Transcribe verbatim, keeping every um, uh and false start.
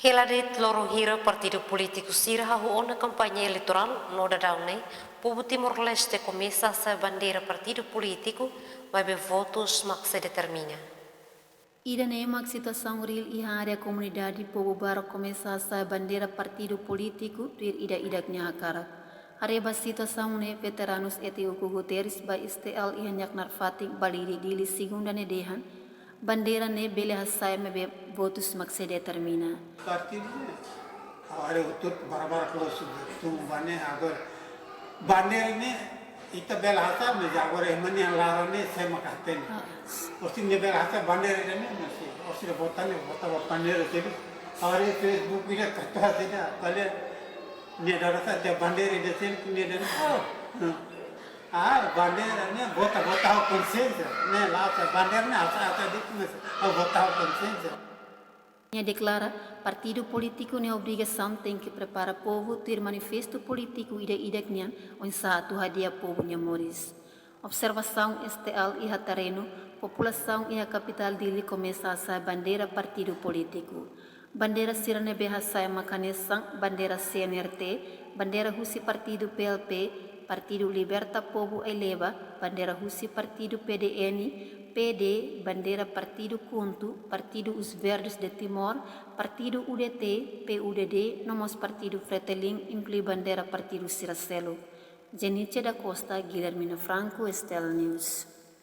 Hela de'it loron hira partidu polítiku sira hahú ona kampaña eleitorál no daudaun ne'e, povu Timor-Leste komesa hasa'e bandeira partidu polítiku, maibé votus mak sei determina. Ida-ne'e mak situasaun reál iha área komunidade, povu barak komesa hasa'e bandeira partidu polítiku tuir ida-idak nia hakarak. Haree ba situasaun ne'e, veteranus E T Uku Guterres ba S T L iha nia knaar fatin Balide, Dili, segunda ne'e dehan, bandeira ne'e bele hasa'e maibé votus mak sei determina. Partidu ne'e, agora o tudo barabara close do tu bane agora. Bandeira ne'e, ita bele hasa'e, mas agora ema nia laran ne'e sé mak hatene. Ah. Orsida nia bele hasa'e bandeira ne'e, mas orsida vota ne'e, vota ba bandeira sira. Agora Facebook ne'e, katuas sira, kale, nia dada sa te bandeira de sira, nia dada, oh, hmm. Ah, bandeira ne'e vota, vota ho konsiénsia, ne'e la sa bandeira ne'e asa, asa di mas, ah, vota ho konsiénsia. Nia deklara, partidu polítiku nia obrigasaun tenke prepara povu tuir manifestu polítiku ida-idak nian, oinsá atu hadi'a povu nia moris. Observasaun S T L iha terrenu, populasaun iha kapitál Dili komesa hasa'e bandeira partidu polítiku. Bandeira sira ne'ebé hasa'e mak hanesan bandeira C N R T, bandeira husi partidu P L P, Partidu Liberta Povu Aileba, bandeira husi partidu P D N, P D, bandeira partidu KHUNTO, partidu Os Verdes de Timor, partidu U D T, P U D D, no mós partidu Fretilin, inklui bandeira partidu sira seluk. Jenice da Costa, Guilhermina Franco, S T L News.